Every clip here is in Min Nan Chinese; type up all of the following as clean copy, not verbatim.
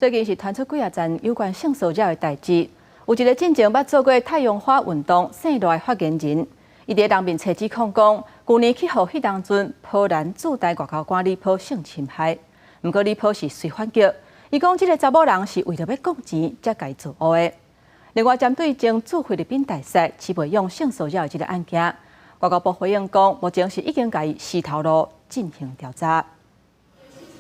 最近是傳出幾仔件有關性騷擾的代誌，有一個進前捌做過太陽花運動姓賴的發言人，伊佇人面冊指控講，舊年去予彼當陣波蘭駐台外交官李波性侵害，毋過李波是隨反擊，伊講這个查某人是為著欲講錢才共伊做烏的。另外，針對前駐菲律賓大使徐培勇性騷擾的這个案件，外交部回應講，目前是已經共伊死頭路進行調查。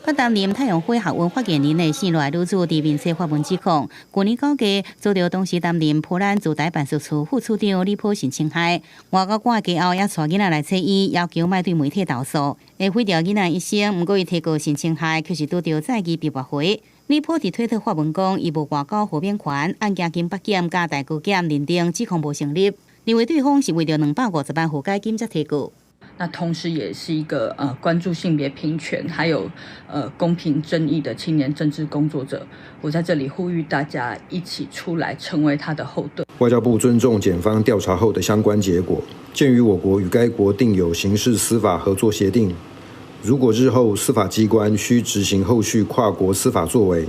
捌擔任太陽花學運發言人的姓賴女子佇面冊發文指控，舊年9月遭著當時擔任波蘭駐台辦事處副處長李波性侵害，外交官家後也帶囡仔來揣伊，要求莫對媒體投訴，會毀掉囡仔一生。毋過伊提告性侵害，卻是拄著再議被駁回。李波佇推特發文講，伊無外交豁免權，案件經北檢佮台高檢認定指控無成立，認為對方是為著250萬和解金才提告。那同時也是一個關注性別平權，還有公平正義的青年政治工作者。我在這裡呼籲大家一起出來，成為他的後盾。外交部尊重檢方調查後的相關結果，鑑於我國與該國訂有刑事司法合作協定，如果日後司法機關需執行後續跨國司法作為，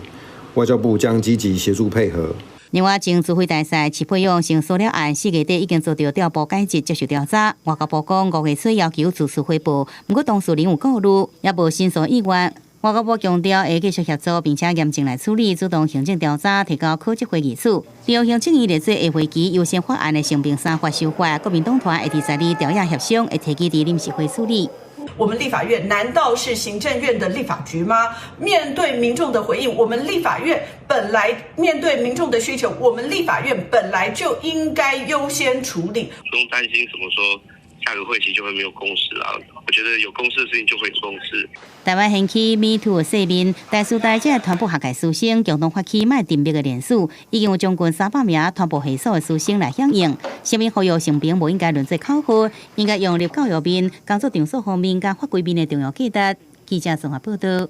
外交部將積極協助配合。另外，前駐菲大使徐培勇性騷擾案4月底已經遭著調部解職接受調查。外交部講5月初要求自訴回報，毋過當事人有顧慮，也無申訴意願。外交部強調會繼續協助，並且嚴正來處理，主動行政調查，提交考紀會議處。利用行政院列做下會期優先法案的性平三法修法，國民黨團會佇12朝野協商，會提議佇臨時會處理。我們立法院難道是行政院的立法局嗎？面對民眾的回應，我們立法院本來面對民眾的需求，我們立法院本來就應該優先處理。不用擔心什麼說下個會期就會沒有共識啊！我覺得有共識的事情就會有共識。台灣掀起 Me Too 世運，台師大這個傳播學界師生共同發起莫沉默的連署，已經有將近300名傳播系所的師生來響應。聲明呼籲性平無應該淪做口號，應該融入教育面、工作場所方面佮法規面的重要價值。記者綜合報導。